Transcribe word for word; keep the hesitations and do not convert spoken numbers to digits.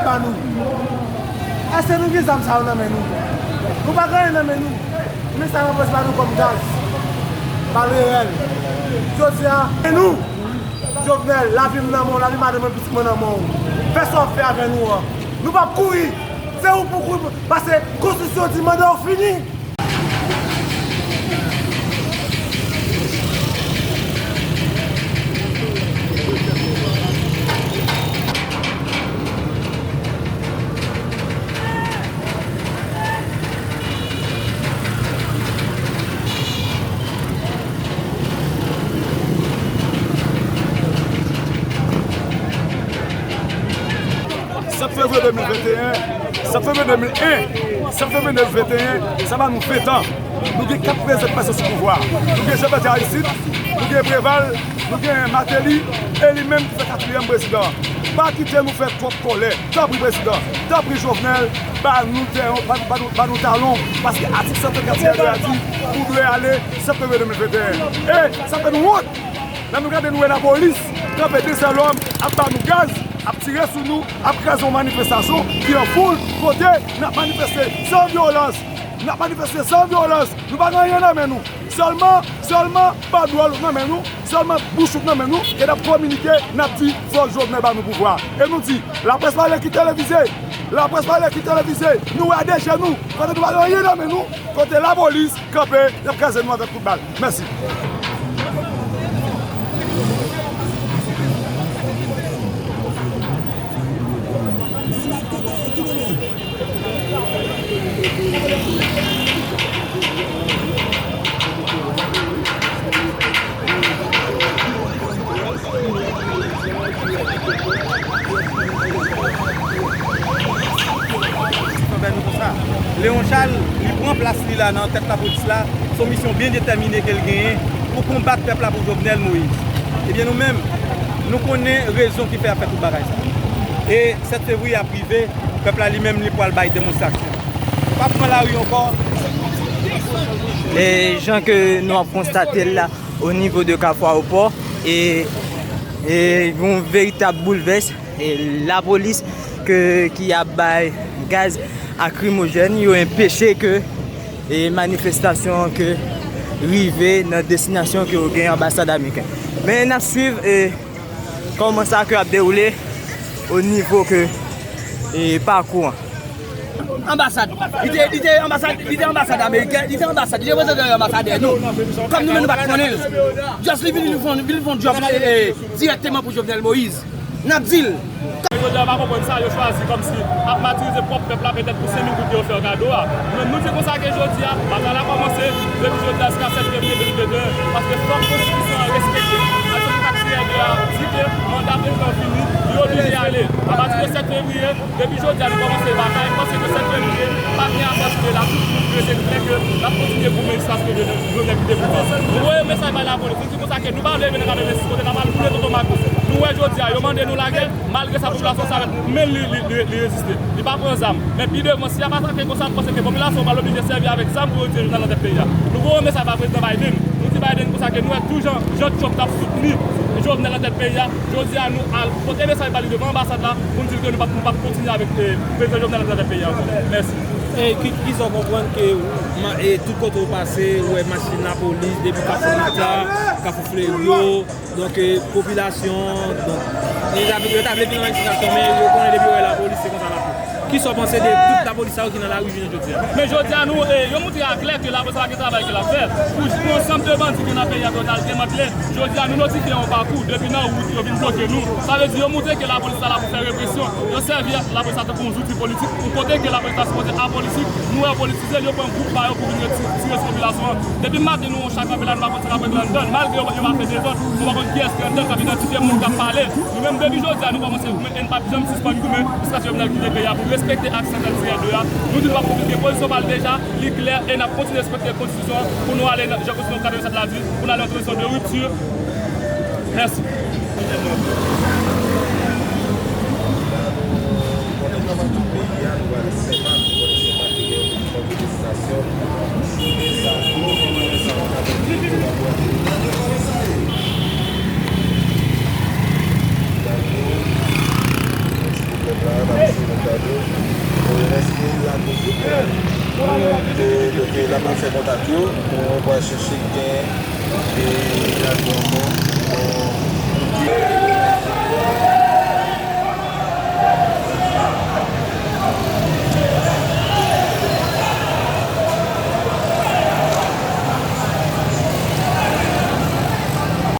Pa nou. Èske nou gen zam sa yo nan men nou? Nou pa gen anyen nan men nou. Men sa yo pwès ba nou kòm gaz. Bal reyèl. Jodi a, e nou, Jovenel, lavi m nan men w, lavi madanm mwen, pitit mwen nan men w. Fè sa w ap fè avè nou an. Nou p ap kouri. Se ou pou kouri. Paske konstitisyon di manda w fini. Sèt fevriye de mil venteyen, sèt fevriye de mil en, sèt fevriye de mil venteyen, sa ba nou ven tan. Nou gen kat prezidan ki pase sou pouvwa. Nou gen Jean Bertrand Aristide, nou gen Preval, nou gen Martelly, e li menm ki fè katriyèm prezidan. Pa kite nou fè twòp kòlè. Tanpri prezidan, tanpri Jovenel, ba nou tèren, ba, ba nou, ba nou talon, paske atik san trannkat C R deux a di, ou dwe ale sèt fevriye de mil venteyen. E sa fè nou wont! Lè nou gade, nou wè lapolis kanpe de sèl òm, ap ba nou gaz, ap tire sou nou, ap kraze yon manifestasyon ki an foul, kote n ap manifeste san vyolans. N ap manifeste san vyolans. Nou pa gen anyen nan men nou. Sèlman, sèlman, bandwòl nan men nou, sèlman bouch nou nan men nou, e n ap kominike, n ap di, fòk Jovenel ba nou pouvwa. E nou di, laprès pa lè ki televize, laprès pa lè ki televize, nou wè a de je nou, kote nou pa gen anyen nan men nou, kote lapolis kanpe, y ap kraze nou avèk kout bal. Mèsi. Fè nou konsa. Léon Charles, li pran plas li la nan tèt lapolis la, se yon misyon byen detèmine ke l genyen pou konbat pèp la pou Jovenel Moïse. Ebyen, nou menm, nou konnen rezon ki fè y ap fè tout bagay sa. E sèt fevriye ap rive, pèp la li menm li pral bay demonstrasyon. Pa pran lari ankò. E jan ke nou ap konstate l la, o nivo de Kafou Ayewopò, e, e yon veritab boulvès, e lapolis ke, ki ap bay gaz lakrimojèn, yo enpeche ke, e manifestasyon an ke rive nan destinasyon ke yo gen anbasad ameriken. Men n ap swiv, e, kòman sa ke ap dewoule o nivo ke, e, pakou an. Anbasad. Li te, li te anbasad, li te anbasad ameriken, li te anbasad, li te reprezante anbasadè nou. Kòm nou menm nou pa t konnen l. Just li vin, li fè, li fè yon djòb, e, e, dirèkteman pou Jovenel Moïse. N ap di l. Jodi a, pa konprann sa yo chwazi kòmsi ap matirize pwòp pèp la petèt pou senk mil goud ke yo fè yo kado a. Men nou di konsa ke jodi a, batay la kòmanse depi jodi a jiska sèt fevriye de mil venteyen, paske fòk konstitisyon an respekte. Atik kat C R deux a di ke manda prezidan fini, li oblije ale. Apati de sèt fevriye, depi jodi a, nou kòmanse batay, paske sèt fevriye, pa gen afè sou de la, tout moun rete klè ke n ap kontinye goumen jiskaske Jovenel kite pouvwa. Nou voye mesaj bay lapolis. Se konsa ke nou pa vle rive nan katrevensis kote n ap al boule tonton Makos. Nou wè jodi a, yo mande nou lagè, malgre sa popilasyon sa rete men li, li, li, li reziste. Li pa pran zam. Men pi devan, si y ap atake konsa, m panse ke popilasyon pral oblije sèvi avèk zam pou yo retire Jovenel nan tèt peyi a. Nou voye yon mesaj ba prezidan Biden. Nou di Biden konsa ke nou wè tou jan, jan Trump t ap soutni Jovenel nan tèt peyi a. Jodi a, nou al pote mesaj ba li devan anbasad la pou n di l ke nou p ap, nou p ap kontinye avèk, eh, prezidan Jovenel nan tèt peyi a ankò. Mèsi. E ki, kisa w konprann ke ma-, e tout kote w pase, ou wè machin lapolis, depi Kafou Mita, Kafou Fleyo, donk, e, popilasyon, donk, yo ta vle, yo ta vle vin nan manifestasyon, men yo konnen depi yo wè lapolis, se konsa l ap fè. Kisa w panse de tout lapolis sa yo ki nan lari jounen jodi a? Men jodi a, nou, e, yo montre a klè ke lapolis la gen travay ke l ap fè pou, pou ansanm de bandi ki nan peyi a pou yo ta al demantle. Jodi a, nou notifye yon pakou depi nan wout, yo vin bloke nou. Sa vle di yo montre ke lapolis la la pou fè represyon. Yo sèvi lapolis la tankou yon zouti politik, yon kote ke lapolis la sipoze apolitik, nou wè yo politize l, yo pran gwoup pa yo pou vin reti-, tire sou popilasyon an. Depi maten, nou wè yon cha kanpe la, nou pa konn sa k ap regle anndan l. Malgre yo, yo pa fè dezòd, nou pa konn kiyès ki anndan l, k ap idantifye moun k ap pale. Nou menm, depi jodi a, nou kòmanse goumen e n p ap janm sispann goumen jiskaske Jovenel kite peyi a pou respekte ak santèn C R deux a. Nou di nou p ap konplike pozisyon pa l deja, li klè e n ap kontinye respekte konstitisyon an pou nou ale nan, jan konstitisyon katrevennsèt la di, pou n ale nan tranzisyon de ripti. Mèsi. Gade, e, lèske la toujou. E, donk, e, la pral fè kontak yo, pou nou pral chèche gen, e, gade yon bon, bon.